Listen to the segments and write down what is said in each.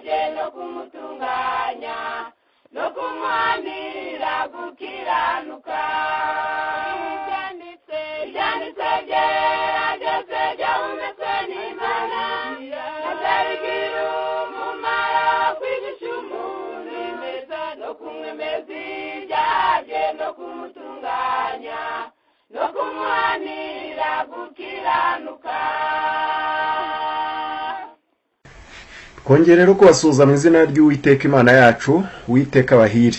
bye no kumutunganya no kumuhanira gukiranuka. Ibyanditswe, ibyanditswe byera byose byahumetswe n'Imana, maze bigira umumaro wo kwigisha umuntu no kumwemeza ibyaha bye no kumutunganya no kumuhanira gukiranuka. Twongere rero kubasuhuza mu izina ry'Uwiteka Imana yacu. Uwiteka abahire.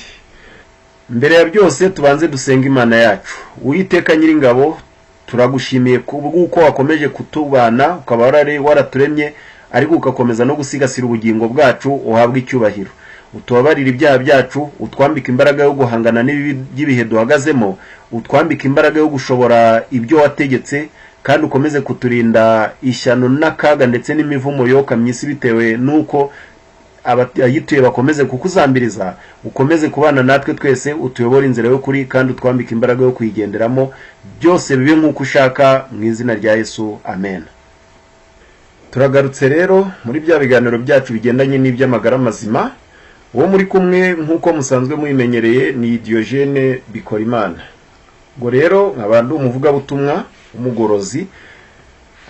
Mbere ya byose tubanze dusenga Imana yacu. Uwiteka Nyiringabo, turagushimiye kubw'uko wakomeje kutubana, ukaba waraturemye ariko ugakomeza no gusigasira ubugingo bwacu. Uhabwe icyubahiro, utubabarire ibyaha byacu, utwambike imbaraga yo guhangana n'ibibi by'ibihe duhagazemo, utwambike imbaraga yo gushobora ibyo wategetse, kandi ukomeze kuturinda ishyano n'akaga ndetse n'imivumo yokamye isi bitewe n'uko abayituye bakomeze kukuzambiriza. Ukomeze kubana natwe twese, utuyobore inzira y'ukuri kandi utwambike imbaraga yo kuyigenderamo. Byose bibe nk'uko ushaka, mu izina rya Yesu, amen. Turagarutse rero muri bya biganiro byacu bigendanye n'iby'amagara mazima. Uwo muri kumwe nk'uko musanzwe mubimenyereye ni Diogene Bikorimana. Ubwo rero nkaba ndi umuvugabutumwa w'umugorozi,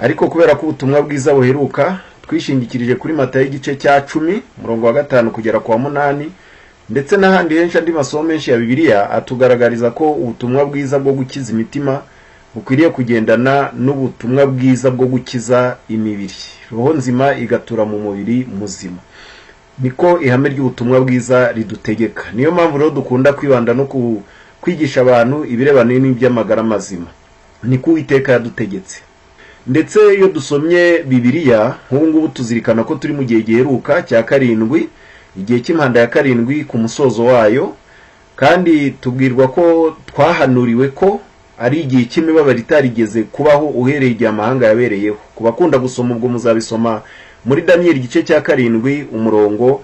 ariko kubera ko ubutumwa bwiza buheruka twishingikirije kuri Matayo igice cya 10, umurongo wa 5 kugera ku wa 8, ndetse n'ahandi henshi, andi masomo menshi ya Bibiliya atugaragariza ko ubutumwa bwiza bwo gukiza imitima bukwiriye kugendana n'ubutumwa bwiza bwo gukiza imibiri, roho nzima igatura mu mubiri muzima. Niko ihame ry'ubutumwa bwiza ridutegeka. Niyo mpamvu rero dukunda kwibanda no ku kwigisha abantu ibirebana n'iby'amagara mazima. Niko Uwiteka yadutegetse. Ndetse iyo dusomye Bibiliya nk'ubu ngubu, tuzirikana ko turi mu gihe giheruka cya karindwi, igihe cy'impanda ya karindwi, ku musozo wayo, kandi tubwirwa ko twahanuriwe ko ari igihe cy'imibabaro itarigeze kubaho uhereye igihe amahanga yabereyeho. Ku bakunda gusoma, ubwo muzabisoma muri Daniyeli igice cya 7, umurongo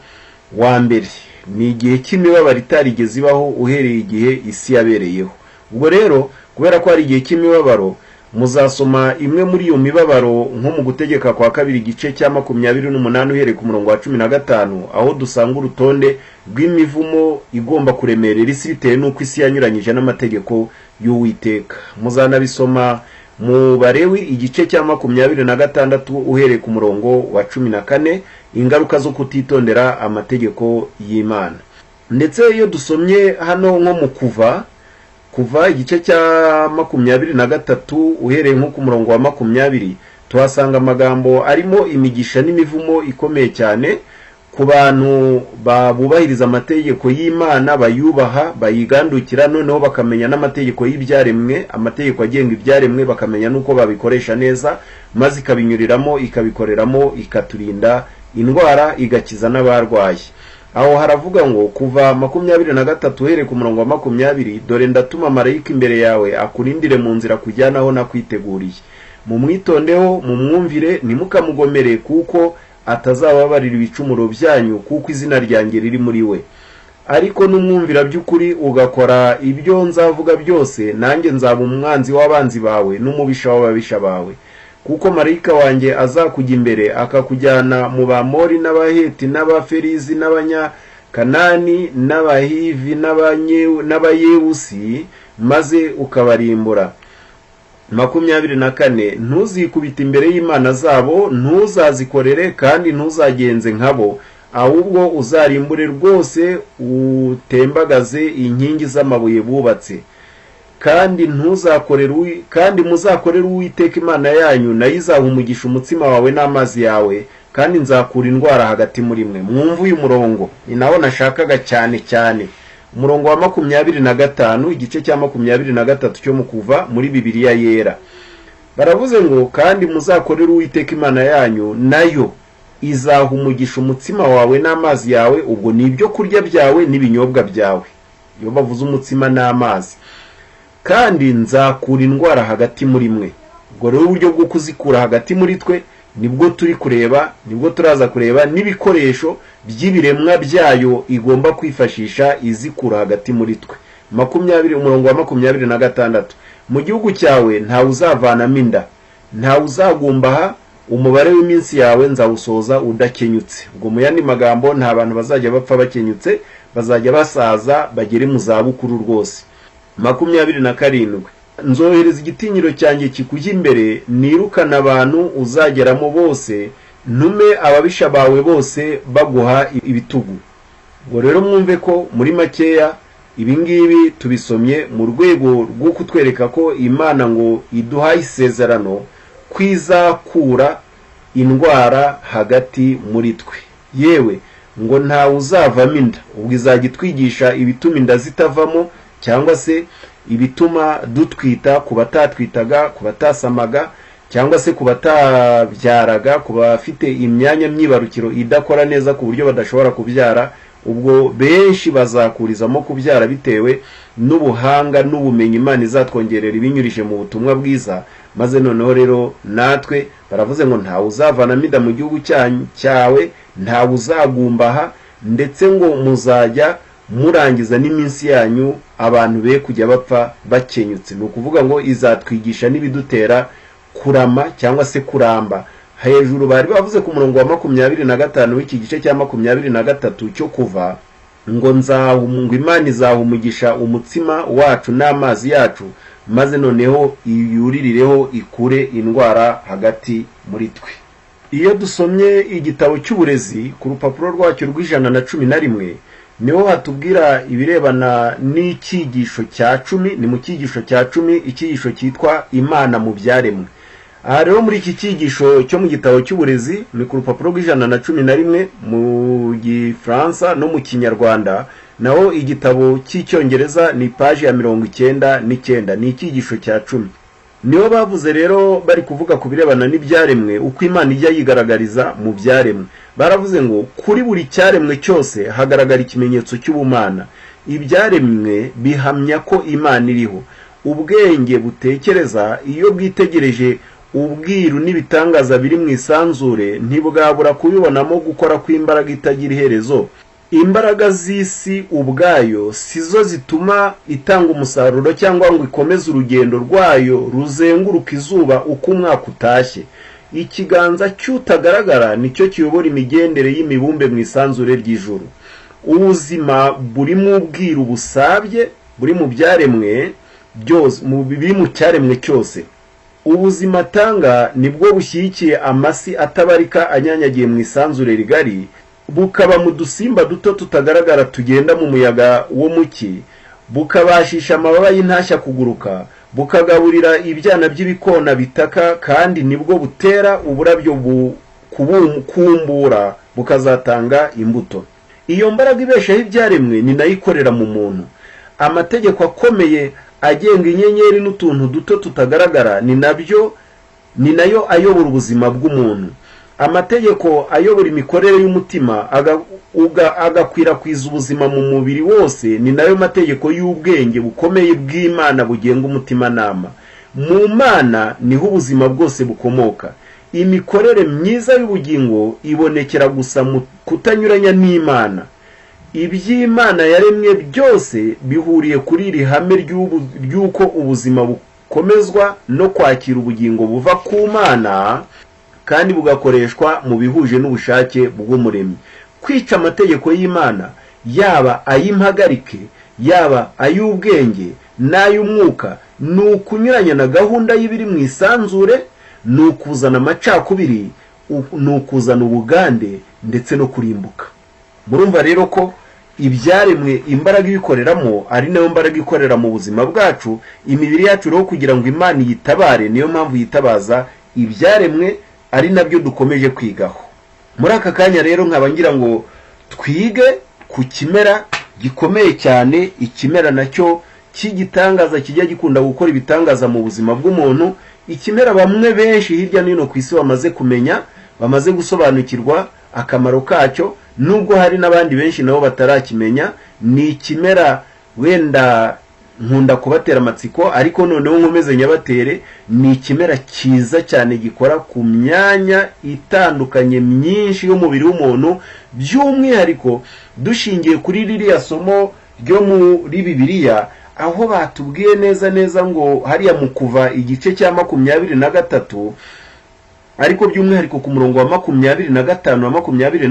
wa 1. Ni igihe cy'imibabaro itarigeze ibaho uhereye igihe isi yabereyeho. Ubwo rero kubera ko hari igihe cy'imibabaro, muzasoma imwe muri iyo mibabaro nko mu Gutegeka kwa Kabiri igice cya 28, uhereye ku murongo wa 15, aho dusanga urutonde rw'imivumo igomba kuremerera isi bitewe n'uko isi yanyuranyije n'amategeko y'Uwiteka. Muzanabisoma mu Barewi igice cya 26, uhereye ku murongo wa 14, ingaruka zo kutitondera amategeko y'Imana. Ndetse iyo dusomye hano nko mu Kuva igice cya 23, uhereye nko ku murongo wa 20, tuhasanga amagambo arimo imigisha n'imivumo ikomeye cyane ku bantu bubahiriza amategeko y'Imana, bayubaha, bayigandukira, noneho bakamenya n'amategeko y'ibyaremwe, amategeko agenga ibyaremwe, bakamenya n'uko babikoresha neza, maze ikabinyuriramo, ikabikoreramo, ikaturinda indwara, igakiza n'abarwaye. Aho haravuga ngo, Kuva 23, uhereye ku murongo wa 20: "Dore ndatuma marayika imbere yawe akurindire mu nzira kujyanaho nakwiteguriye. Mumwitondeho, mumwumvire, ntimukamugomere, kuko atazababarira ibicumuro byanyu, kuko izina ryanjye riri muri we. Ariko numwumvira by'ukuri ugakora ibyo nzavuga byose, nanjye nzaba umwanzi w'abanzi bawe n'umubisha w'ababisha bawe, kuko marayika wanjye azakujya imbere akakujyana mu Bamori n'Abaheti n'Abaferizi n'Abanyakanani n'Abahivi n'Abayewusi, maze ukabarimbura. 24: Ntuzikubite imbere y'imana zabo, ntuzazikorere kandi ntuzagenze nkabo, ahubwo uzarimbure rwose, utembagaze inkingi z'amabuye bubatse. Kandi ntuzakorere, kandi muzakorere Uwiteka Imana yanyu, nayo izaha umugisha umutsima wawe n'amazi yawe, kandi nzakura indwara hagati muri mwe." Mwumve uyu murongo, ni nawo nashakaga cyane cyane, umurongo wa 25, igice cya 23 cyo mu Kuva muri Bibiliya Yera. Baravuze ngo: "Kandi muzakorere Uwiteka Imana yanyu, nayo izaha umugisha umutsima wawe n'amazi yawe." Ubwo ni ibyo kurya byawe n'ibinyobwa byawe iyo bavuze umutsima n'amazi. "Kandi nzakura indwara hagati muri mwe." Ubwo rero uburyo bwo kuzikura hagati muri twe nibwo turi kureba, nibwo turaza kureba n'ibikoresho by'ibiremwa byayo igomba kwifashisha izikura hagati muri twe. 20, umurongo wa 26: "Mu gihugu cyawe ntawe uzavanamo inda, ntawe uzagumbaha. Umubare w'iminsi yawe nzawusoza udakenyutse. Ubwo mu yandi magambo, nta bantu bazajya bapfa bakenyutse, bazajya basaza bagere mu zabukuru rwose. 27: Nzohereza igitinyiro cyanjye kikujya imbere, nirukana abantu uzageramo bose, ntume ababisha bawe bose baguha ibitugu. Ubwo rero mwumve ko muri makeya ibi ngibi tubisomye mu rwego rwo kutwereka ko Imana ngo iduhaye isezerano ko izakura indwara hagati muri twe, yewe ngo ntawe uzavamo inda. Ubwo izajya itwigisha ibituma inda zitavamo, cyangwa se ibituma dutwita ku batatwitaga, ku batasamaga, cyangwa se ku batabyaraga, ku bafite imyanya myibarukiro idakora neza ku buryo badashobora kubyara. Ubwo benshi bazakurizamo kubyara bitewe n'ubuhanga n'ubumenyi Imana izatwongerera ibinyurije mu butumwa bwiza. Maze noneho rero natwe baravuze ngo ntawe uzavanamo inda mu gihugu cyawe, ntawe uzagumbaha, ndetse ngo muzajya murangiza n'iminsi yanyu, abantu be kujya bapfa bakenyutse. Ni ukuvuga ngo izatwigisha n'ibidutera kurama cyangwa se kuramba. Hejuru bari bavuze ku murongo wa 25 w'iki gice cya 23 cyo Kuva ngo ngo Imana izaha umugisha umutsima wacu n'amazi yacu, maze noneho yuririreho ikure indwara hagati muri twe. Iyo dusomye igitabo cy'Uburezi ku rupapuro rwacyo rw'111, niho hatubwira ibirebana n'icyigisho cya 10. Ni mu cyigisho cya 10, icyigisho cyitwa "Imana mu byaremwe". Aha rero muri iki cyigisho cyo mu gitabo cy'Uburezi, ni ku rupapuro rw'111 mu Gifaransa no mu Kinyarwanda, naho igitabo cy'Icyongereza ni paji ya 99. Ni icyigisho cya 10. Nibo bavuze rero, bari kuvuga ku birebana n'ibyaremwe, uko Imana ijya yigaragariza mu byaremwe. Baravuze ngo kuri buri cyaremwe cyose hagaragara ikimenyetso cy'ubumana. Ibyaremwe bihamya ko Imana iriho. Ubwenge butekereza, iyo bwitegereje ubwiru n'ibitangaza biri mu isanzure, ntibwabura kubibonamo gukora kw'imbaraga itagira iherezo. Imbaraga z'isi ubwayo si zo zituma itanga umusaruro cyangwa ngo ikomeze urugendo rwayo ruzenguruka izuba uko umwaka utashye. Ikiganza cy'Utagaragara nicyo kiyobora imigendere y'imibumbe mu isanzure ry'ijuru. Ubuzima burimo ubwiru busabye buri mu byaremwe byose, mu biri mu cyaremwe cyose. Ubuzima atanga nibwo bushyigikiye amasi atabarika anyanyagiye mu isanzure rigari, bukaba mu dusimba duto tutagaragara tugenda mu muyaga wo mu cyi, bukabashisha amababa y'intashya kuguruka, bukagaburira ibyana by'ibikona bitaka, kandi nibwo butera uburabyo kumbura bukazatanga imbuto. Iyo mbaraga ibeshaho ibyaremwe ni nayo ikorera mu muntu. Amategeko akomeye agenga inyenyeri n'utuntu duto tutagaragara ni nabyo, ni nayo ayobora ubuzima bw'umuntu. Amategeko ayobora imikorere y'umutima agakwirakwiza ubuzima mu mubiri wose ni nayo mategeko y'ubwenge bukomeye bw'Imana bugenga umutimanama. Mu Mana niho ubuzima bwose bukomoka. Imikorere myiza y'ubugingo ibonekera gusa mu kutanyuranya n'Imana. Iby'Imana yaremye byose bihuriye kuri iri hame ry'uko ubuzima bukomezwa no kwakira ubugingo buva ku Mana kandi bugakoreshwa mu bihuje n'ubushake bw'Umuremyi. Kwica amategeko y'Imana, yaba ay'impagarike, yaba ay'ubwenge n'ay'umwuka, ni ukunyuranya na gahunda y'ibiri mu isanzure, ni ukuzana amacakubiri, ni ukuzana ubugande ndetse no kurimbuka. Murumva rero ko ibyaremwe imbaraga ibikoreramo ari nayo mbaraga ikorera mu buzima bwacu. Imibiri yacu rero, kugira ngo Imana iyitabare, niyo mpamvu yitabaza ibyaremwe, ari nabyo dukomeje kwigaho muri aka kanya. Rero nkaba ngira ngo twige ku kimera gikomeye cyane, ikimera nacyo cy'igitangaza kijya gikunda gukora ibitangaza mu buzima bw'umuntu, ikimera bamwe benshi hirya no hino ku isi bamaze kumenya, bamaze gusobanukirwa akamaro kacyo, nubwo hari n'abandi benshi nabo batarakimenya. Ni ikimera wenda nkunda kubatera amatsiko, ariko noneho nkomeze nyabatere. Ni ikimera cyiza cyane gikora ku myanya itandukanye myinshi y'umubiri w'umuntu, by'umwihariko dushingiye kuri ririya somo ryo muri Bibiliya, aho batubwiye neza neza ngo hariya mu Kuva igice cya 23. Ariko by'umwihariko ku murongo wa 25 na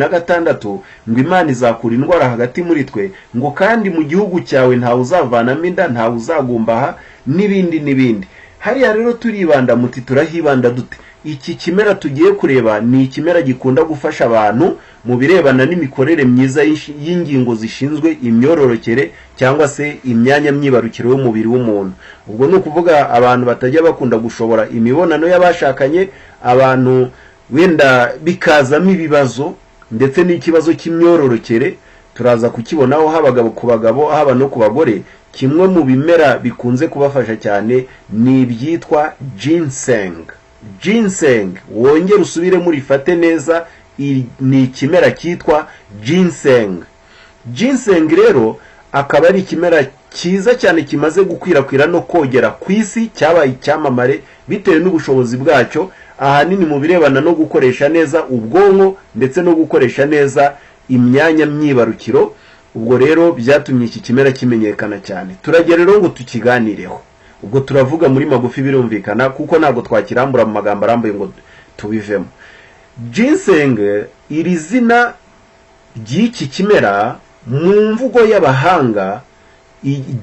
26, ngo Imana izakura indwara hagati muri twe, ngo kandi mu gihugu cyawe ntawe uzavanamo inda, ntawe uzagumbaha, n'ibindi n'ibindi. Hariya rero turibanda. Muti turahibanda dute? Iki kimera tugiye kureba ni ikimera gikunda gufasha abantu mu birebana n'imikorere myiza y'ingingo zishinzwe imyororokere, cyangwa se imyanya myibarukiro y'umubiri w'umuntu. Ubwo ni ukuvuga abantu batajya bakunda gushobora imibonano y'abashakanye, abantu wenda bikazamo ibibazo, ndetse n'ikibazo cy'imyororokere turaza kukibonaho, haba ku bagabo, haba no ku bagore. Kimwe mu bimera bikunze kubafasha cyane ni ibyitwa ginseng. Ginseng, wongere usubiremo urifate neza, ni ikimera cyitwa ginseng. Ginseng rero akaba ari ikimera cyiza cyane kimaze gukwirakwira no kogera ku isi, cyabaye icyamamare bitewe n'ubushobozi bwacyo, ahanini mu birebana no gukoresha neza ubwonko ndetse no gukoresha neza imyanya myibarukiro. Ubwo rero byatumye iki kimera kimenyekana cyane. Turagera rero ngo tukiganireho. Ubwo turavuga muri magufi, birumvikana, kuko ntabwo twakirambura mu magambo arambuye ngo tubivemo. Ginseng, iri zina ry'iki kimera mu mvugo y'abahanga,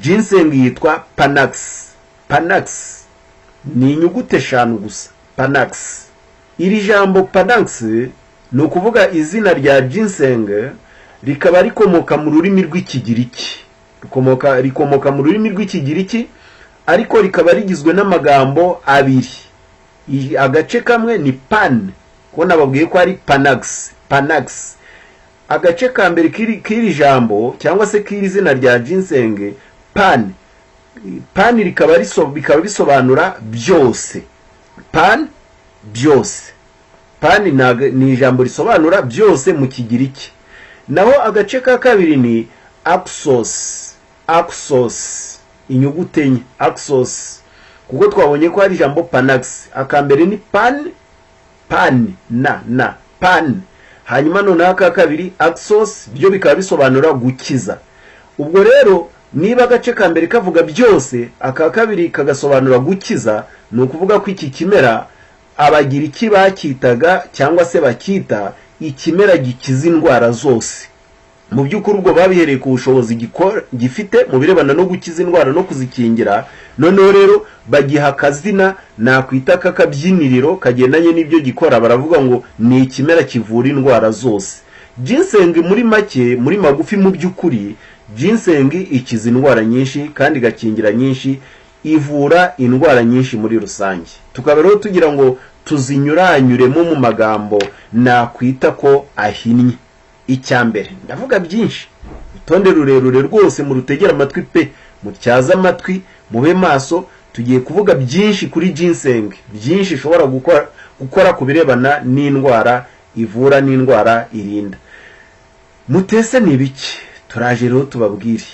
ginseng yitwa Panax. Panax ni inyuguti eshanu gusa, Panax. Iri jambo Panax, ni ukuvuga izina rya ginseng, rikaba rikomoka mu rurimi rw'Ikigiriki, rikomoka mu rurimi rw'Ikigiriki, ariko rikaba rigizwe n'amagambo abiri. Agace kamwe ni pan, ko nababwiye ko ari Panax. Panax, agace ka mbere k'iri jambo cyangwa se k'iri zina rya ginseng, pan. Pan bikaba bisobanura byose. Pan, byose. Pan ni ijambo risobanura byose mu Kigiriki. Naho agace ka kabiri ni axos. Axos, inyuguti enye, axos, kuko twabonye ko hari ijambo Panax. Akambere ni pan, pan na na pan, hanyuma noneho aka kabiri axos, byo bikaba bisobanura gukiza. Ubwo rero niba agace ka mbere kavuga byose, aka kabiri kagasobanura gukiza, ni ukuvuga ko iki kimera Abagiriki bacyitaga, cyangwa se bacyita, ikimera gikiza indwara zose. Mu by'ukuri ubwo babihereye ku bushobozi gifite mu birebana no gukiza indwara no kuzikingira. Noneho rero bagiha akazina nakwita k'akabyiniriro kagendanye n'ibyo gikora, baravuga ngo ni ikimera kivura indwara zose. Ginseng muri make, muri magufi, mu by'ukuri ginseng ikiza indwara nyinshi kandi igakingira nyinshi, ivura indwara nyinshi muri rusange. Tukaba rero tugira ngo tuzinyuranyuremo mu magambo nakwita ko ahinnye. Icya mbere, ndavuga byinshi, urutonde rurerure rwose, murutegere amatwi pe, mutyaze amatwi, mube maso. Tugiye kuvuga byinshi kuri ginseng, byinshi ishobora gukora ku birebana n'indwara ivura n'indwara irinda. Mutese ni ibiki? Turaje rero tubabwire.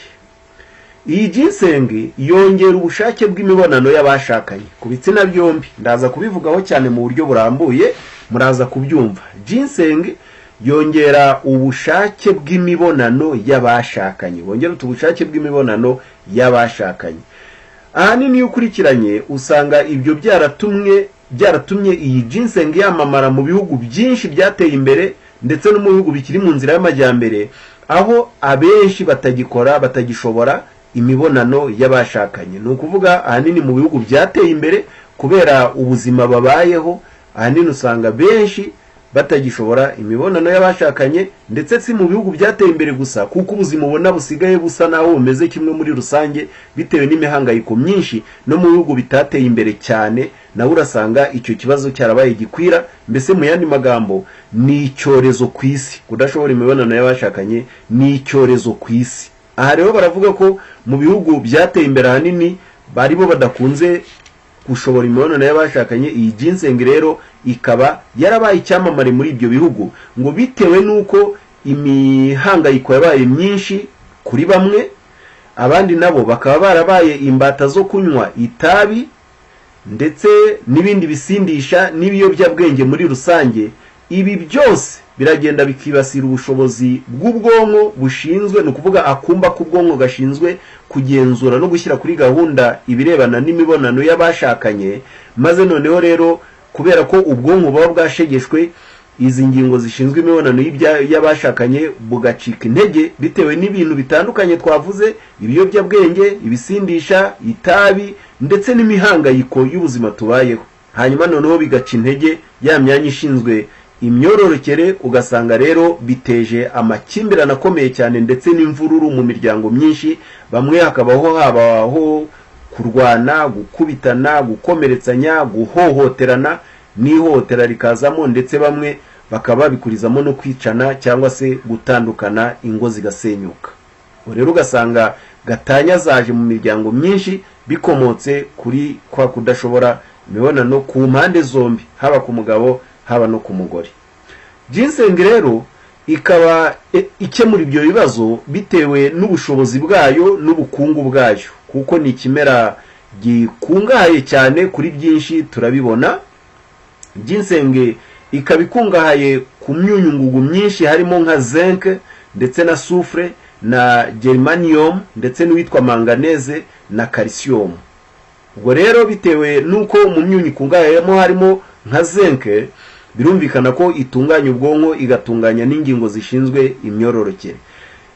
Iyi ginseng yongera ubushake bw'imibonano y'abashakanye ku bitsina byombi. Ndaza kubivugaho cyane mu buryo burambuye, muraza kubyumva. Ginseng yongera ubushake bw'imibonano y'abashakanye. Bongera ubushake bw'imibonano y'abashakanye. Ahanini iyo ukurikiranye usanga ibyo byaratumye iyi ginseng yamamara mu bihugu byinshi byateye imbere, ndetse no mu bihugu bikiri mu nzira y'amajyambere, aho abenshi batagikora, batagishobora imibonano y'abashakanye. Ni ukuvuga ahanini mu bihugu byateye imbere, kubera ubuzima babayeho, ahanini usanga benshi batagishobora imibonano y'abashakanye. Ndetse si mu bihugu byateye imbere gusa, kuko ubuzima ubona busigaye busa naho bumeze kimwe muri rusange bitewe n'imihangayiko myinshi, no mu bihugu bitateye imbere cyane nawe urasanga icyo kibazo cyarabaye gikwira. Mbese mu yandi magambo, ni icyorezo ku isi. Kudashobora imibonano y'abashakanye ni icyorezo ku isi. Aha rero baravuga ko mu bihugu byateye imbere ahanini baribo badakunze gushobora imibonano y'abashakanye. Iyi ginseng rero ikaba yarabaye icyamamare muri ibyo bihugu, ngo bitewe n'uko imihangayiko yabaye myinshi kuri bamwe, abandi nabo bakaba barabaye imbata zo kunywa itabi ndetse n'ibindi bisindisha n'ibiyobyabwenge muri rusange. Ibi byose biragenda bikibasira ubushobozi bw'ubwonko bushinzwe, ni ukuvuga akumba k'ubwonko gashinzwe kugenzura no gushyira kuri gahunda ibirebana n'imibonano y'abashakanye. Maze noneho rero kubera imihangayiko myinshi, Kubera ko ubwonko buba bwashegeshwe, izi ngingo zishinzwe imibonano y'abashakanye bugacika intege bitewe n'ibintu bitandukanye twavuze: ibiyobyabwenge, ibisindisha, itabi ndetse n'imihangayiko y'ubuzima tubayeho. Hanyuma noneho bigaca intege ya myanya ishinzwe imyororokere, ugasanga rero biteje amakimbirane akomeye cyane ndetse n'imvururu mu miryango myinshi. Bamwe hakabaho habaho kurwana, gukubitana, gukomeretsanya, guhohoterana, n'ihohotera rikazamo, ndetse bamwe bakaba babikurizamo no kwicana cyangwa se gutandukana, ingo zigasenyuka. Ubwo rero ugasanga gatanya zaje mu miryango myinshi bikomotse kuri kwa kudashobora imibonano ku mpande zombi, haba ku mugabo, haba no ku mugore. Ginseng rero ikaba ikemura ibyo bibazo bitewe n'ubushobozi bwayo n'ubukungu bwayo, kuko ni ikimera gikungahaye cyane kuri byinshi, turabibona. Ginseng ikaba ikungahaye ku myunyungugu myinshi, harimo nka zinc ndetse na soufre na germanium ndetse n'uwitwa manganese na calcium. Ubwo rero bitewe n'uko mu myunyu ikungahayemo harimo nka zinc, birumvikana ko itunganya ubwonko, igatunganya n'ingingo zishinzwe imyororokere.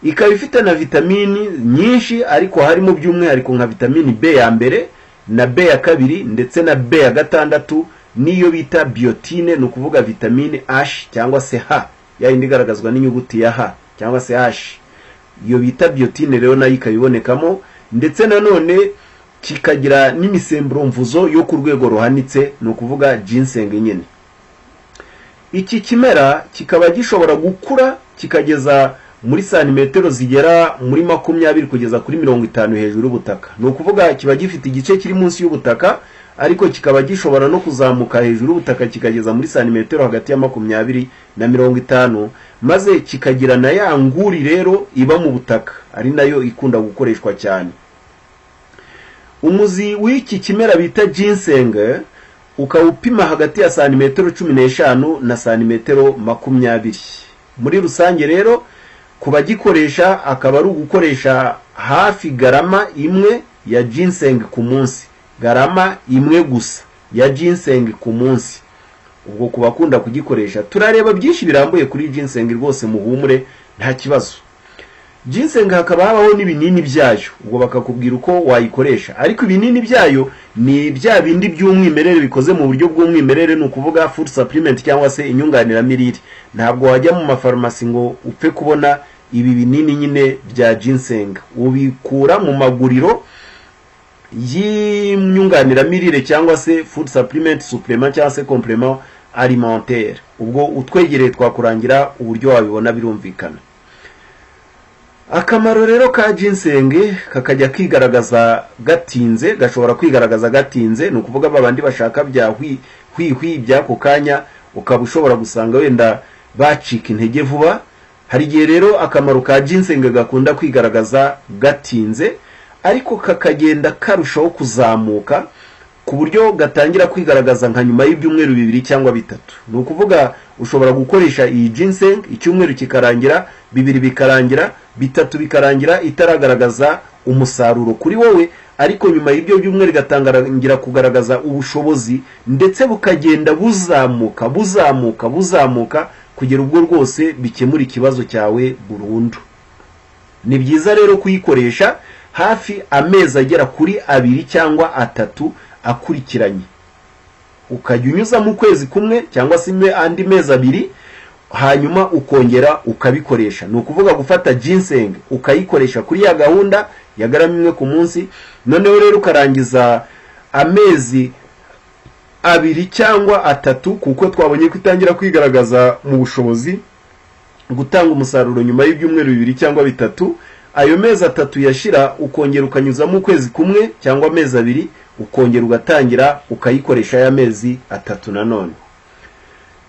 Ikaba ifite na vitamini nyinshi, ariko harimo by'umwihariko nka vitamini B ya mbere na B ya kabiri ndetse na B ya gatandatu, n'iyo bita biotine, ni ukuvuga vitamine H cyangwa se H, ya yindi igaragazwa n'inyuguti ya H cyangwa se H. Iyo bita biotine rero nayo ikaba ibonekamo, ndetse nanone kikagira n'imisemburo mvuzo yo ku rwego ruhanitse, ni ukuvuga ginseng nyine. Iki kimera kikaba gishobora gukura kikageza muri santimetero zigera muri 20 kugeza kuri 50 hejuru y'ubutaka. Ni ukuvuga kiba gifite igice kiri munsi y'ubutaka, ariko kikaba gishobora no kuzamuka hejuru y'ubutaka kikageza muri santimetero hagati ya 20 na 50, maze kikagira na ya nguri rero iba mu butaka, ari nayo ikunda gukoreshwa cyane. Umuzi w'iki kimera bita ginseng ukaba upima hagati ya santimetero 15 na santimetero 20 muri rusange. Rero ku bagikoresha akaba ari ugukoresha hafi garama imwe ya ginseng ku munsi, garama imwe gusa ya ginseng ku munsi. Ubwo ku bakunda kugikoresha, turareba byinshi birambuye kuri ginseng rwose, muhumure, nta kibazo. Ginseng hakaba habaho n'ibinini byayo, ubwo bakakubwira uko wayikoresha, ariko ibinini byayo ni bya bindi by'umwimerere, bikoze mu buryo bw'umwimerere, ni ukuvuga food supplement cyangwa se inyunganiramirire. Ntabwo wajya mu mafarumasi ngo upfe kubona ibi binini nyine bya ginseng, ubikura mu maguriro y'inyunganiramirire cyangwa se food supplement, supplement cyangwa se complément alimentaire. Ubwo utwegereye twakurangira uburyo wabibona, birumvikana. Akamaro rero ka ginseng kakajya kigaragaza gatinze, gashobora kwigaragaza gatinze, ni ukuvuga babandi bashaka bya hwi hwi by'ako kanya, ukaba ushobora gusanga wenda bacika intege vuba. Hari igihe rero akamaro ka ginseng gakunda kwigaragaza gatinze, ariko kakagenda karushaho kuzamuka ku buryo gatangira kwigaragaza nka nyuma y'ibyumweru 2 cyangwa 3. Ni ukuvuga ushobora gukoresha iyi ginseng icyumweru kikarangira, 2 bikarangira, 3 bikarangira itaragaragaza umusaruro kuri wowe, ariko nyuma y'ibyo byumweru igatangira kugaragaza ubushobozi, ndetse bukagenda buzamuka, buzamuka, buzamuka kugera ubwo rwose bikemura ikibazo cyawe burundu. Ni byiza rero kuyikoresha hafi amezi agera kuri 2 cyangwa 3 akurikiranye, ukajya unyuzamo ukwezi kumwe cyangwa se andi mezi 2, hanyuma ukongera ukabikoresha. Ni ukuvuga gufata ginseng ukayikoresha kuri ya gahunda ya garama imwe ku munsi, noneho rero ukarangiza amezi 2 cyangwa 3, kuko twabonye ko itangira kwigaragaza mu bushobozi gutanga umusaruro nyuma y'ibyumweru 2 cyangwa 3. Ayo mezi 3 yashira, ukongera ukanyuzamo ukwezi kumwe cyangwa amezi 2, ukongera ugatangira ukayikoresha aya mezi 3 nanone.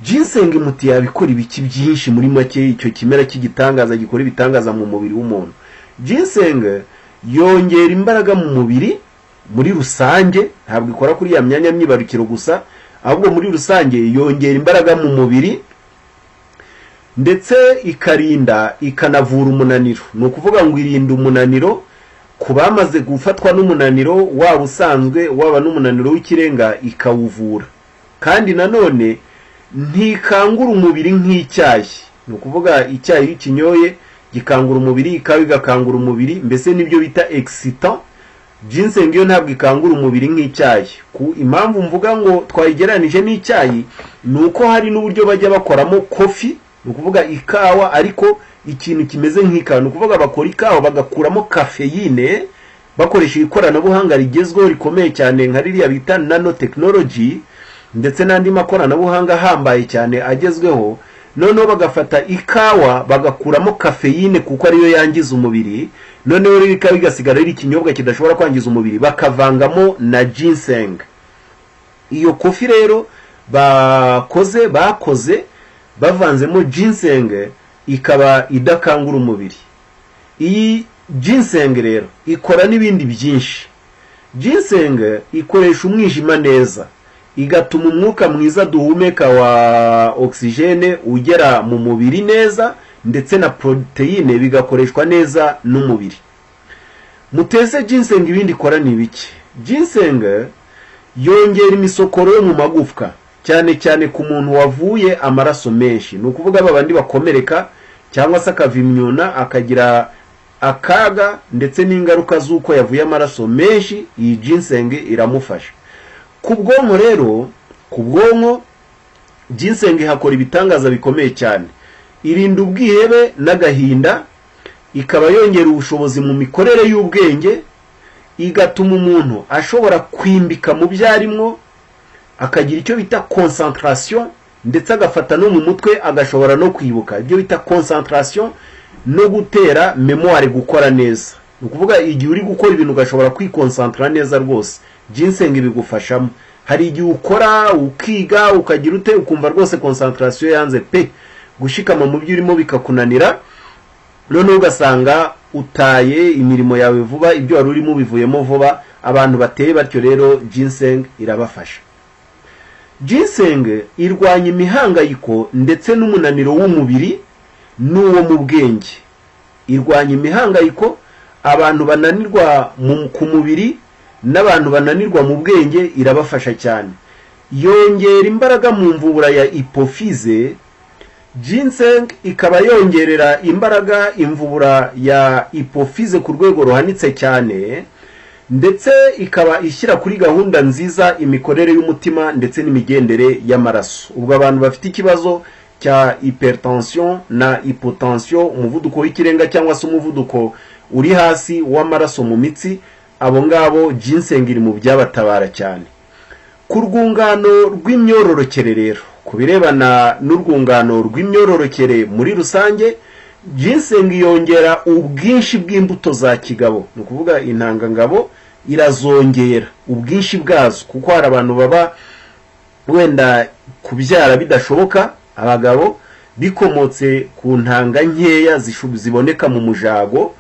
Ginseng muti yabikora ibiki byinshi? Muri make, icyo kimera cy'igitangaza gikora ibitangaza mu mubiri w'umuntu, ginseng yongera imbaraga mu mubiri muri rusange. Ntabwo ikora kuri ya myanya myibarukiro gusa, ahubwo muri rusange yongera imbaraga mu mubiri, ndetse ikarinda ikanavura umunaniro. Ni ukuvuga ngo irinda umunaniro ku bamaze gufatwa n'umunaniro, waba usanzwe, waba n'umunaniro w'ikirenga, ikawuvura. Kandi nanone ntikangura umubiri nk'icyayi. Ni ukuvuga icyayi iyo ukinyoye gikangura umubiri, ikawa igakangura umubiri, mbese nibyo bita excitant. Ginseng yo ntabwo ikangura umubiri nk'icyayi. Ku impamvu mvuga ngo twayigereranije n'icyayi, ni uko hari n'uburyo bajya bakoramo coffee, ni ukuvuga ikawa, ariko ikintu kimeze nk'ikawa. Ni ukuvuga bakora ikawa bagakuramo caféine bakoresha ikoranabuhanga rigezweho rikomeye cyane nka ririya bita nanotechnology, ndetse n'andi makoranabuhanga ahambaye cyane agezweho. Noneho bagafata ikawa bagakuramo caféine, kuko ariyo yangiza umubiri. Noneho rero ikawa igasigara ari ikinyobwa kidashobora kwangiza umubiri, bakavangamo na ginseng. Iyo coffee rero bakoze bavanzemo ginseng, ikaba idakangura umubiri. Iyi ginseng rero ikora n'ibindi byinshi. Ginseng ikoresha umwijima neza, igatuma umwuka mwiza duhumeka wa oxygène ugera mu mubiri neza, ndetse na poroteyine bigakoreshwa neza n'umubiri. Mutese ginseng ibindi ikora ni ibiki? Ginseng yongera imisokoro yo mu magufwa, cyane cyane ku muntu wavuye amaraso menshi. Ni ukuvuga ba bandi bakomereka cyangwa se akava imyuna, akagira akaga ndetse n'ingaruka z'uko yavuye amaraso menshi, iyi ginseng iramufasha. Ku bwonko rero, ku bwonko ginseng ihakora ibitangaza bikomeye cyane. Irinda ubwihebe n'agahinda, ikaba yongera ubushobozi mu mikorere y'ubwenge, igatuma umuntu ashobora kwimbika mu byo arimo, akagira icyo bita concentration, ndetse agafata no mu mutwe, agashobora no kwibuka, ibyo bita concentration no gutera mémoire gukora neza. Ni ukuvuga igihe uri gukora ibintu ugashobora kwikonsantara neza rwose, ginseng bigufashamo. Hari igihe ukora, ukiga, ukagira ute, ukumva rwose concentration yanze pe, gushikama mu byo urimo bikakunanira, noneho ugasanga utaye imirimo yawe vuba, ibyo wari urimo ubivuyemo vuba. Abantu bateye batyo rero ginseng irabafasha. Ginseng irwanya imihangayiko ndetse n'umunaniro w'umubiri n'uwo mu bwenge. Irwanya imihangayiko, abantu bananirwa ku mubiri n'abantu bananirwa mu bwenge irabafasha cyane. Yongera imbaraga mu mvubura ya hypophyse. Ginseng ikaba yongerera imbaraga imvubura ya hypophyse ku rwego ruhanitse cyane, ndetse ikaba ishyira kuri gahunda nziza imikorere y'umutima ndetse n'imigendere y'amaraso. Ubwo abantu bafite ikibazo cya hypertension na hypotension, umuvuduko w'ikirenga cyangwa se umuvuduko uri hasi w'amaraso mu mitsi, abo ngabo ginseng iri mu byabatabara cyane. Ku rwungano rw'imyororokere rero, ku birebana n'urwungano rw'imyororokere muri rusange, ginseng yongera ubwinshi bw'imbuto za kigabo. Ni ukuvuga intangangabo irazongera ubwinshi bwazo, kuko hari abantu baba wenda kubyara bidashoboka, abagabo, bikomotse ku ntanga nkeya ziboneka mu mujago.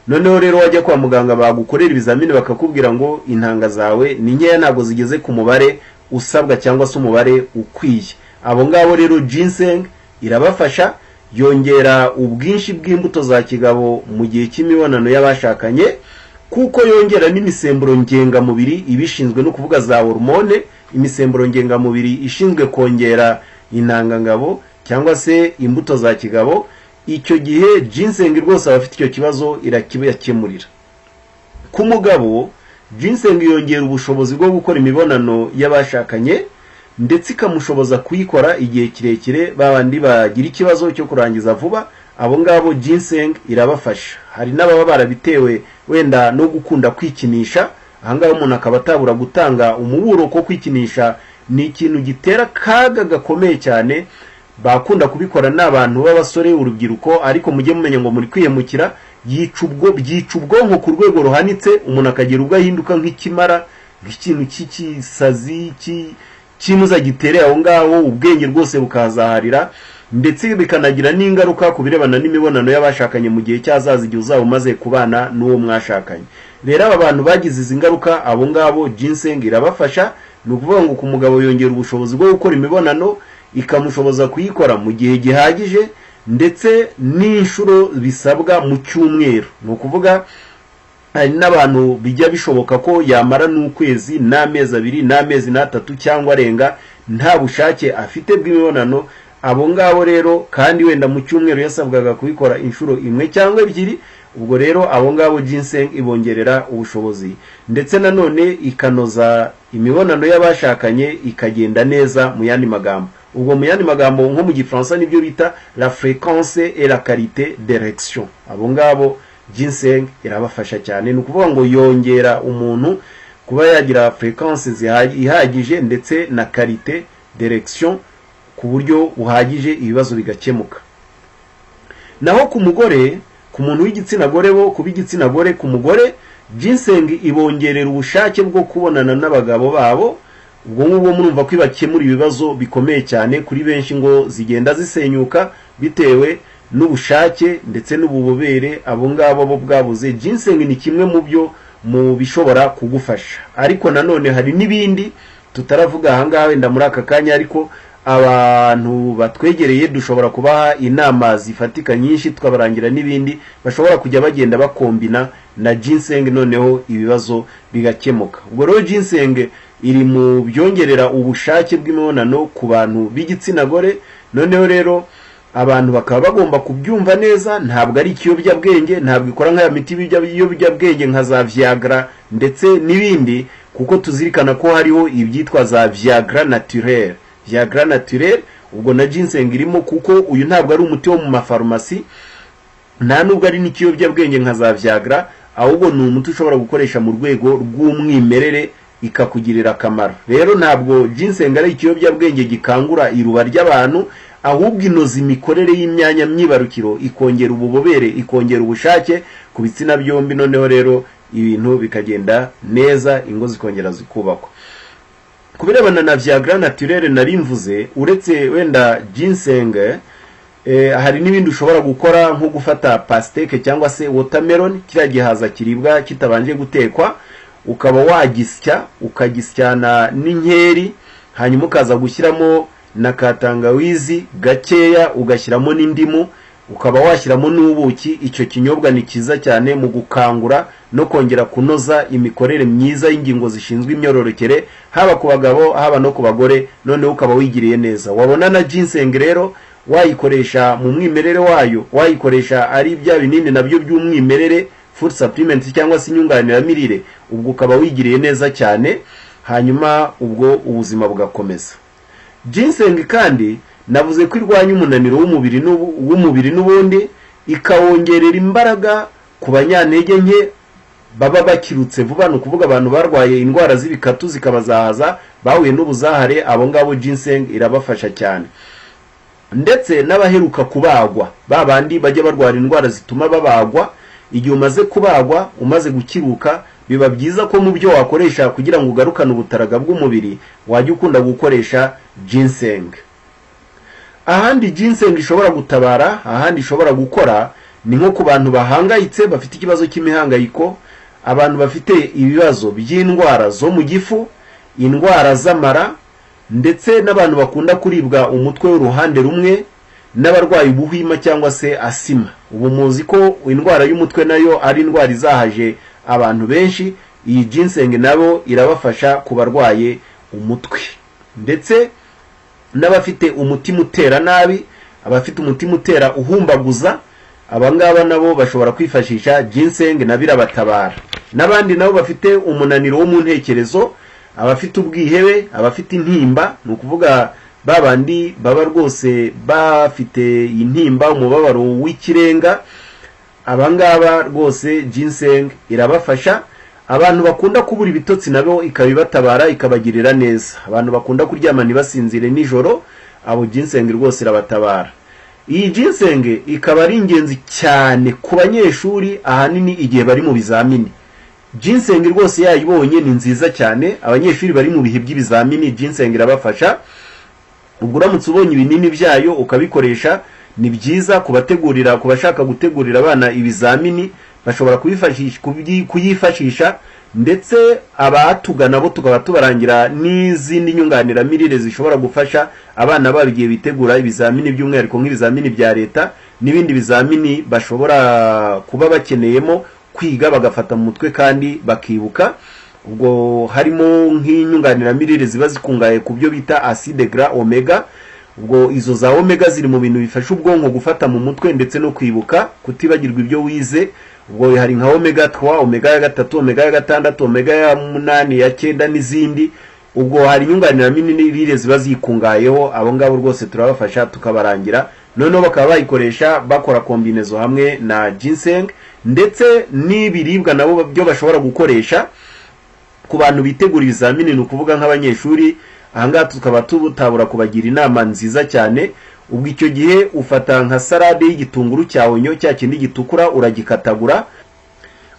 Noneho rero wajya kwa muganga, bagukorera ibizamini, bakakubwira ngo intanga zawe ni nkeya, ntabwo zigeze ku mubare usabwa cyangwa se umubare ukwiye. Abo ngabo rero ginseng irabafasha, yongera ubwinshi bw'imbuto za kigabo mu gihe cy'imibonano y'abashakanye, kuko yongera n'imisemburo ngengamubiri ibishinzwe, no kuvuga za hormone, imisemburo ngengamubiri ishinzwe kongera intangangabo cyangwa se imbuto za kigabo. Icyo gihe ginseng rwose abafite icyo kibazo irakibakemurira. Ku mugabo, ginseng yongera ubushobozi bwo gukora imibonano y'abashakanye, ndetse ikamushoboza kuyikora igihe kirekire. Babandi bagira ikibazo cyo kurangiza vuba, abo ngabo ginseng irabafasha. Hari n'ababa barabitewe wenda no gukunda kwikinisha. Ahangaha umuntu akaba atabura gutanga umuburo ko kwikinisha ni ikintu gitera akaga gakomeye cyane. Bakunda kubikora ni abantu b'abasore, urubyiruko, ariko mujye mumenya ngo muri kwihemukira. Yica ubwo byica ubwonko ku rwego ruhanitse, umuntu akagira ubwo ahinduka nk'ikimara, nk'ikintu cy'ikisazi cy'inuza gitereye aho ngaho, ubwenge rwose bukazaharira, ndetse bikanagira n'ingaruka ku birebana n'imibonano y'abashakanye mu gihe cy'azaza, igihe uzaba umaze kubana n'uwo mwashakanye. Rero aba bantu bagize izi ngaruka, abo ngabo ginseng irabafasha. Ni ukuvuga ngo ku mugabo yongera ubushobozi bwo gukora imibonano, ikamushoboza kuyikora mu gihe gihagije, ndetse n'inshuro bisabwa mu cyumweru. Ni ukuvuga hari n'abantu bijya bishoboka ko yamara n'ukwezi n'amezi 2 n'amezi 3 cyangwa arenga. nta bushake afite bw'imibonano. Abo ngabo rero, kandi wenda mu cyumweru yasabwaga kubikora inshuro imwe cyangwa ebyiri, ubwo rero abo ngabo ginseng ibongerera ubushobozi, ndetse nanone ikanoza imibonano y'abashakanye ikagenda neza. Mu yandi magambo, ubwo mu yandi magambo nko mu Gifaransa nibyo bita la fréquence et la qualité d'érection. Abo ngabo ginseng irabafasha cyane. Ni ukuvuga ngo yongera umuntu kuba yagira fréquence ihagije ndetse na qualité d'érection ku buryo buhagije, ibibazo bigakemuka. Naho ku mugore, ku muntu w'igitsina gore, bo ku b'igitsina gore, ku mugore ginseng ibongerera ubushake bwo kubonana n'abagabo babo. Ubwo ngubwo murumva ko ibakemura ibibazo bikomeye cyane kuri benshi, ngo zigenda zisenyuka bitewe n'ubushake ndetse n'ububobere abo ngabo bo bwabuze. Ginseng ni kimwe mu byo mu bishobora kugufasha, ariko nanone hari n'ibindi tutaravuga ahangaha wenda muri aka kanya, ariko abantu batwegereye dushobora kubaha inama zifatika nyinshi, tukabarangira n'ibindi bashobora kujya bagenda bakombina na ginseng, noneho ibibazo bigakemuka. Ubwo rero ginseng iri mu byongerera ubushake bw'imibonano ku bantu b'igitsina gore. Noneho rero abantu bakaba bagomba kubyumva neza, ntabwo ari ikiyobyabwenge, ntabwo ikora nk'aya miti y'ibiyobyabwenge nka za Viagra ndetse n'ibindi, kuko tuzirikana ko hariho ibyitwa za Viagra naturel. Viagra naturel, ubwo na ginseng irimo, kuko uyu ntabwo ari umuti wo mu mafarumasi, nta nubwo ari n'ikiyobyabwenge nka za Viagra, ahubwo ni umuti ushobora gukoresha mu rwego rw'umwimerere ikakugirira akamaro. Rero ntabwo ginseng ari ikiyobyabwenge gikangura iruba ry'abantu, ahubwo inoza imikorere y'imyanya myibarukiro, ikongera ububobere, ikongera ubushake ku bitsina byombi, noneho rero ibintu bikagenda neza, ingo zikongera zikubakwa. Ku birebana na Viagra naturel nari mvuze, uretse wenda ginseng, hari n'ibindi ushobora gukora nko gufata pastèque cyangwa se watermelon, kiriya gihaza kiribwa kitabanje gutekwa, ukaba wagisya, ukagisyana n'inkeri, hanyuma ukaza gushyiramo na katangawizi gakeya, ugashyiramo n'indimu, ukaba washyiramo n'ubuki. Icyo kinyobwa ni cyiza cyane mu gukangura no kongera kunoza imikorere myiza y'ingingo zishinzwe imyororokere, haba ku bagabo, haba no ku bagore. Noneho ukaba wigiriye neza. Wabona na ginseng rero wayikoresha mu mwimerere wayo, wayikoresha ari bya binini nabyo by'umwimerere, food supplement cyangwa se inyunganiramirire, ubwo ukaba wigiriye neza cyane, hanyuma ubwo ubuzima bugakomeza. Ginseng kandi navuze ko irwanya umunaniro w'umubiri n'ubundi ikawongerera imbaraga ku banyantege nke baba bakirutse vuba, ni ukuvuga abantu barwaye indwara z'ibikatu zikabazahaza, bahuye n'ubuzahare, abo ngabo ginseng irabafasha cyane. Ndetse n'abaheruka kubagwa, ba bandi bajya barwara indwara zituma babagwa, igihe umaze kubagwa, umaze gukiruka, biba byiza ko mu byo wakoresha kugira ngo ugarukane ubutaraga bw'umubiri wajya ukunda gukoresha ginseng. Ahandi ginseng ishobora gutabara, ahandi ishobora gukora, ni nko ku bantu bahangayitse, bafite ikibazo cy'imihangayiko, abantu bafite ibibazo by'indwara zo mu gifu, indwara z'amara, ndetse n'abantu bakunda kuribwa umutwe w'uruhande rumwe, n'abarwaye ubuhima cyangwa se asima. Ubu muzi ko indwara y'umutwe nayo ari indwara izahaje abantu benshi. Iyi ginseng nabo irabafasha ku barwaye umutwe, ndetse n'abafite umutima utera nabi, abafite umutima utera uhumbaguza, abangaba nabo bashobora kwifashisha ginseng, nabo irabatabara. N'abandi nabo bafite umunaniro wo mu ntekerezo, abafite ubwihebe, abafite intimba, ni ukuvuga ba bandi baba rwose bafite intimba, umubabaro w'ikirenga, abangaba rwose ginseng irabafasha. Abantu bakunda kubura ibitotsi nabo ikaba ibatabara, ikabagirira neza. Abantu bakunda kuryama ntibasinzire nijoro, abo ginseng rwose irabatabara. Iyi ginseng ikaba ari ingenzi cyane ku banyeshuri, ahanini igihe bari mu bizamini. Ginseng rwose yayibonye ni nziza cyane. Abanyeshuri bari mu bihe by'ibizamini, ginseng irabafasha. Ubwo uramutse ubonye ibinini byayo ukabikoresha, ni byiza kubategurira, ku bashaka gutegurira abana ibizamini bashobora kuyifashisha. Ndetse abatugana bo tukaba tubarangira n'izindi nyunganiramirire zishobora gufasha abana babo igihe bitegura ibizamini, by'umwihariko nk'ibizamini bya leta n'ibindi bizamini bashobora kuba bakeneyemo kwiga bagafata mu mutwe kandi bakibuka. Ubwo harimo nk'inyunganiramirire ziba zikungahaye ku byo bita acide gras oméga. Ubwo izo za oméga ziri mu bintu bifasha ubwonko gufata mu mutwe ndetse no kwibuka, kutibagirwa ibyo wize. Ubwo hari nka oméga 3, oméga ya 3, oméga ya 6, oméga ya 8, ya 9 n'izindi. Ubwo hari inyunganiramirire ziba zikungahayeho. Abo ngabo rwose turabafasha, tukabarangira, noneho bakaba bayikoresha bakora combinaison hamwe na ginseng ndetse n'ibiribwa nabo byo bashobora gukoresha. Ku bantu bitegura ibizamini, ni ukuvuga nk'abanyeshuri, ahangaha tukaba tutabura kubagira inama nziza cyane. Ubwo icyo gihe ufata nka salade y'igitunguru cya oignon, cya kindi gitukura, uragikatagura,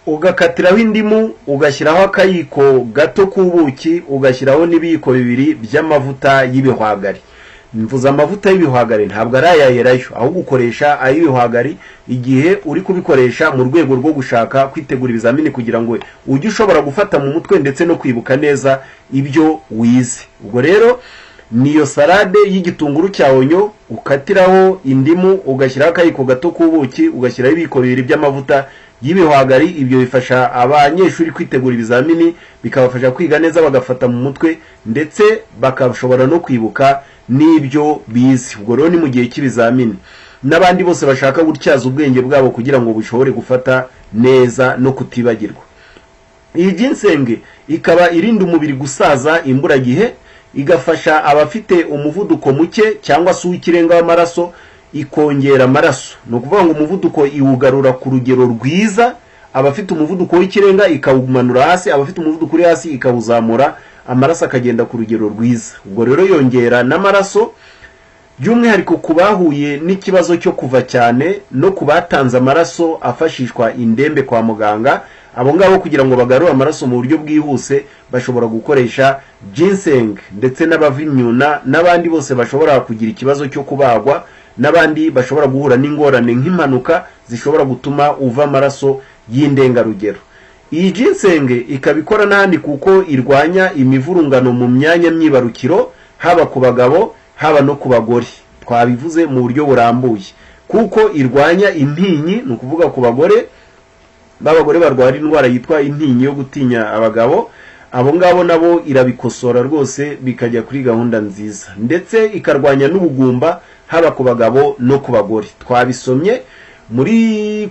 ugakatiraho indimu, ugashyiraho akayiko gato k'ubuki, ugashyiraho n'ibiyiko 2 by'amavuta y'ibihwagari. Mvuze amavuta y'ibihwagari, ntabwo ari aya elayo, ahubwo ukoresha ay'ibihwagari igihe uri kubikoresha mu rwego rwo gushaka kwitegura ibizamini, kugira ngo ujye ushobora gufata mu mutwe ndetse no kwibuka neza ibyo wize. Ubwo rero niyo salade y'igitunguru cya oignon, ukatiraho indimu, ugashyiraho akayiko gato k'ubuki, ugashyiraho ibiyiko 2 by'amavuta y'ibihwagari. Ibyo bifasha abanyeshuri kwitegura ibizamini, bikabafasha kwiga neza, bagafata mu mutwe ndetse bakashobora no kwibuka n'ibyo bize. Ubwo rero ni mu gihe cy'ibizamini, n'abandi bose bashaka gutyaza ubwenge bwabo kugira ngo bushobore gufata neza no kutibagirwa. Iyi ginseng ikaba irinda umubiri gusaza imburagihe, igafasha abafite umuvuduko muke cyangwa se uw'ikirenga w'amaraso, ikongera amaraso. Ni ukuvuga ngo umuvuduko iwugarura ku rugero rwiza. Abafite umuvuduko w'ikirenga ikawumanura hasi, abafite umuvuduko uri hasi ikawuzamura, amaraso akagenda ku rugero rwiza. Ubwo rero yongera n'amaraso, by'umwihariko ku bahuye n'ikibazo cyo kuva cyane no ku batanze amaraso afashishwa indembe kwa muganga. Abo ngabo, kugira ngo bagarure amaraso mu buryo bwihuse, bashobora gukoresha ginseng, ndetse n'abava imyuna n'abandi bose bashobora kugira ikibazo cyo kubagwa, n'abandi bashobora guhura n'ingorane nk'impanuka zishobora gutuma uva amaraso y'indengarugero. Iyi ginseng ikaba ikora n'ahandi, kuko irwanya imivurungano mu myanya myibarukiro, haba ku bagabo, haba no ku bagore. Twabivuze mu buryo burambuye, kuko irwanya intinyi, ni ukuvuga ku bagore, b'abagore barwara indwara yitwa intinyi yo gutinya abagabo. Abo ngabo nabo irabikosora rwose, bikajya kuri gahunda nziza. Ndetse ikarwanya n'ubugumba, haba ku bagabo no ku bagore. Twabisomye muri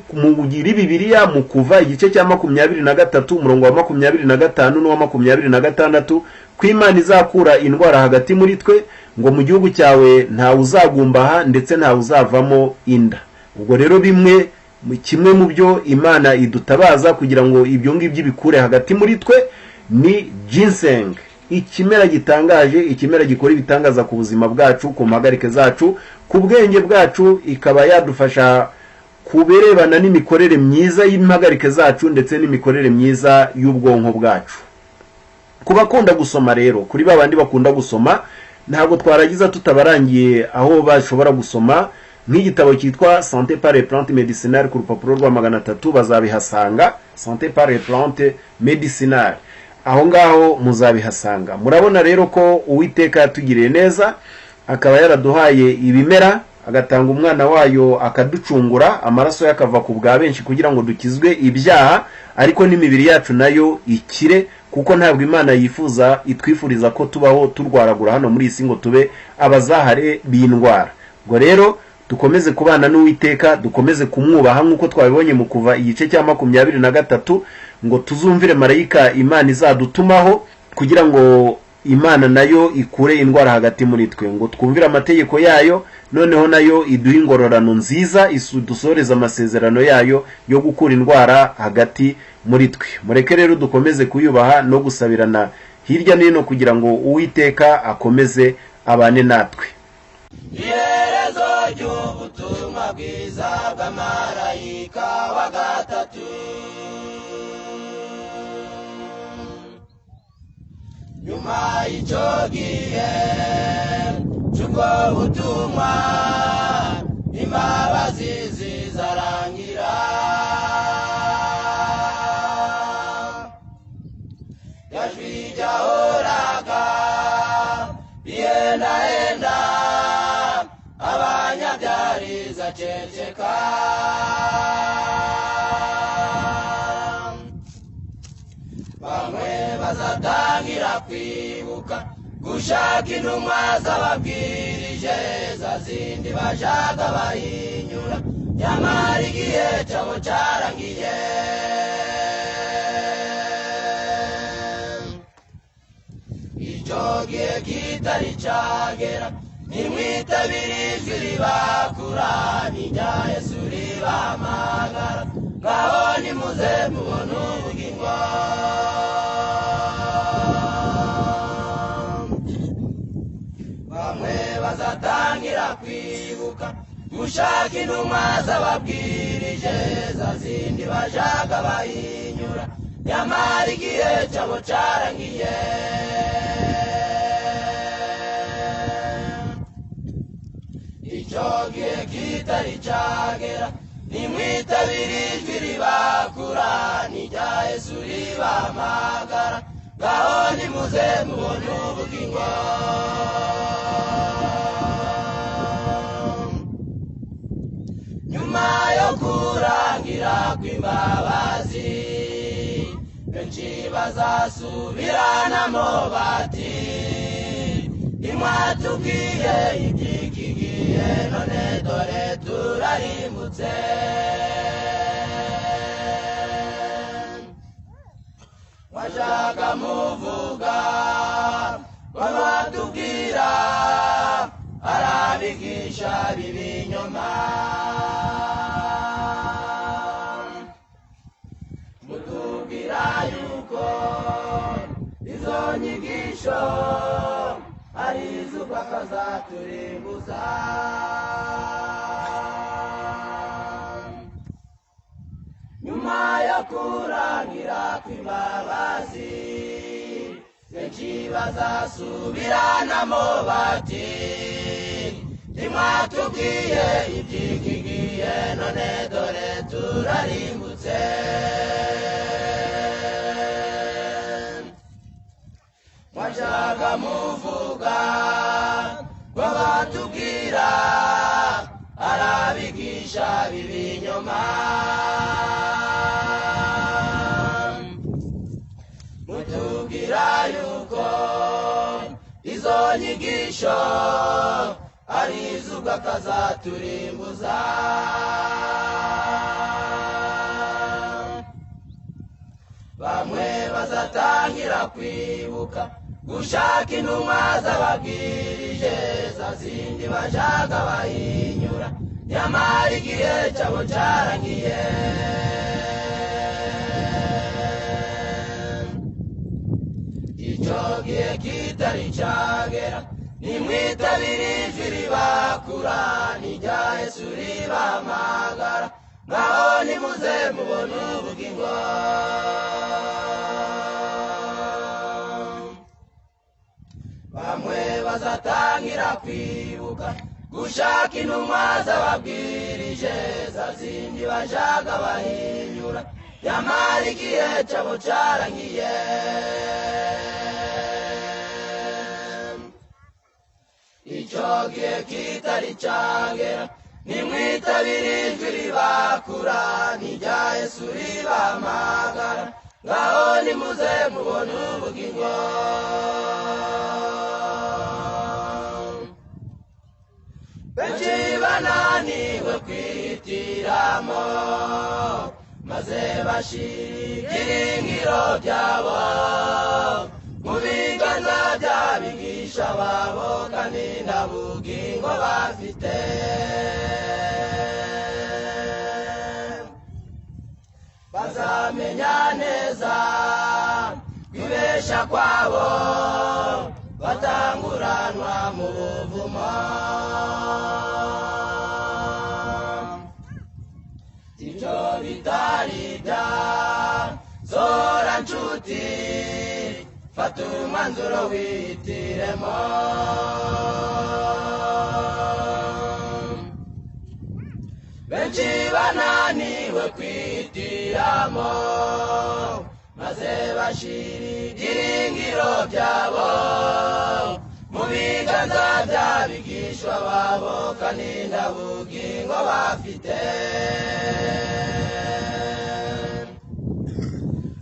Bibiliya, mu Kuva igice cya 23, umurongo wa 25 n'uwa 26, ko Imana izakura indwara hagati muri twe, ngo mu gihugu cyawe ntawe uzagumbaha ndetse ntawe uzavamo inda. Ubwo rero kimwe mu byo Imana idutabaza kugira ngo ibyo ngibyo bikure hagati muri twe ni ginseng, ikimera gitangaje, ikimera gikora ibitangaza ku buzima bwacu, ku mpagarike zacu, ku bwenge bwacu, ikaba yadufasha ku birebana n'imikorere myiza y'impagarike zacu ndetse n'imikorere myiza y'ubwonko bwacu. Ku bakunda gusoma rero, kuri ba bandi bakunda gusoma, ntabwo twaragiza tutabarangiye aho bashobora gusoma nk'igitabo cyitwa Santé par les plantes médicinales. Ku rupapuro rwa 300 bazabihasanga. Santé par les plantes médicinales, aho ngaho muzabihasanga. Murabona rero ko Uwiteka yatugiriye neza, akaba yaraduhaye ibimera, agatanga umwana wayo akaducungura, amaraso ye akava ku bwa benshi kugira ngo dukizwe ibyaha, ariko n'imibiri yacu nayo ikire, kuko ntabwo Imana yifuza, itwifuriza ko tubaho turwaragura hano muri iyi si, ngo tube abazahare b'indwara. Ubwo rero dukomeze kubana n'Uwiteka, dukomeze kumwubaha nk'uko twabibonye mu Kuva igice cya 23, ngo tuzumvire marayika Imana izadutumaho, kugira ngo Imana nayo ikure indwara hagati muri twe, ngo twumvire amategeko yayo, noneho nayo iduhe ingororano nziza, dusohoreze amasezerano yayo yo gukura indwara hagati muri twe. Mureke rero dukomeze kuyubaha no gusabirana hirya no hino kugira ngo Uwiteka akomeze abane natwe. Iherezo ry'ubutumwa bwiza bw'amarayika wa gatatu. Nyuma y'icyo gihe cy'ubwo butumwa, imbabazi zizarangira, yajwi ryahoraga rihendahenda abanyabyariza ceceka. Bamwe Bazatangira kwibuka gushaka intumwa z'ababwirije, za zindi bashaka bahinyura, nyamara igihe cyabo cyarangiye. Icyo gihe kitari cyagera, nimwitabire ijwi ribakura, n'irya Yesu ribahamagara, ngaho nimuze mubone ubugingo. Bamwe bazatangira kwibuka gushaka intumwa z'ababwirije, za zindi bashaka bahinyura, nyamara igihe cyabo cyarangiye. Icyo gihe kitari cyagera, nimwitabire ijwi ribakura, n'irya Yesu ribahamagara, ngaho nimuze mubone ubugingo. Nyuma yo kurangira kw'imbabazi, benshi bazasubiranamo bati, ntimwatubwiye iby'iki gihe, none dore turarimbutse. Mwashaka muvuga babatubwira, arabigisha b'ibinyoma. Mutubwira yuko izo nyigisho ari iz'ubwakazaturimbuza. Nyuma yo kurangira kw'imbabazi, benshi bazasubiranamo bati, ntimwatubwiye iby'iki gihe, none dore turarimbutse. Mwashaka muvuga babatubwira, arabigisha b'ibinyoma. Mutubwira yuko izo nyigisho ari iz'ubwakazaturimbuza. Bamwe bazatangira kwibuka gushaka intumwa z'ababwirije, za zindi bashaka bahinyura, nyamara igihe cyabo cyarangiye. Icyo gihe kitari cyagera, nimwitabire ijwi ribakura, n'irya Yesu ribahamagara, ngaho nimuze mubone ubugingo. Bamwe bazatangira kwibuka gushaka intumwa z'ababwirije, za zindi bashaka bahinyura, nyamara igihe cyabo cyarangiye. Icyo gihe kitari cyagera, nimwitabire ijwi ribakura, n'irya Yesu ribahamagara, ngaho nimuze mubone ubugingo. Benshi bananiwe kwihitiramo, maze bashira ibyiringiro byabo mu biganza by'abigisha babo, kandi nta bugingo bafite. Bazamenya neza kwibesha kwabo, batanguranwa mu buvumo. Ibyo bitari bya zora nshuti, fata umwanzuro wihitiremo. Benshi bananiwe kwihitiramo, maze bashira ibyiringiro byabo mu biganza by'abigishwa babo, kandi nta bugingo bafite.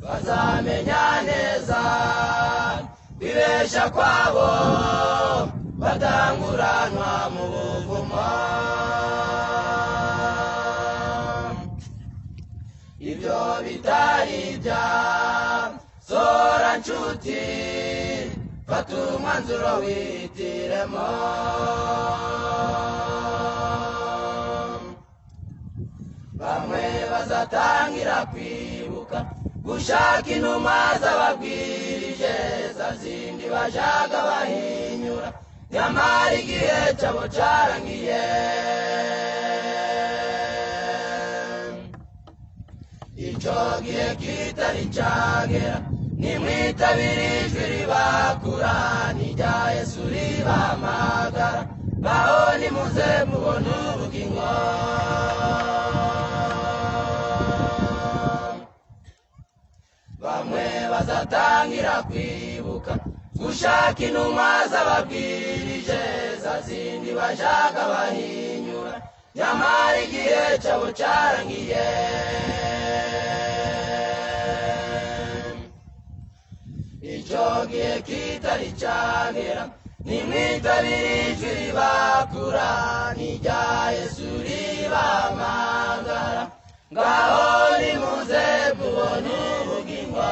Bazamenya neza kwibesha kwabo, batanguranwa mu buvumo. Ibyo bitari bya sora nshuti, fata umwanzuro wihitiremo. Bamwe bazatangira kwibuka gushaka intumwa z'ababwirije, za zindi bajaga bahinyura, nyamara igihe cyabo cyarangiye. Icyo gihe kitari cyagera, nimwitabire ijwi ribakura, n'irya Yesu ribahamagara, ngaho nimuze mubone ubugingo. Bamwe bazatangira kwibuka gushaka intumwa z'ababwirije, za zindi bajaga bahinyura, nyamara igihe cyabo cyarangiye. Icyo gihe kitari cyagera, nimwitabire ijwi ribakura, n'irya Yesu ribahamagara, ngaho nimuze mubone ubugingo.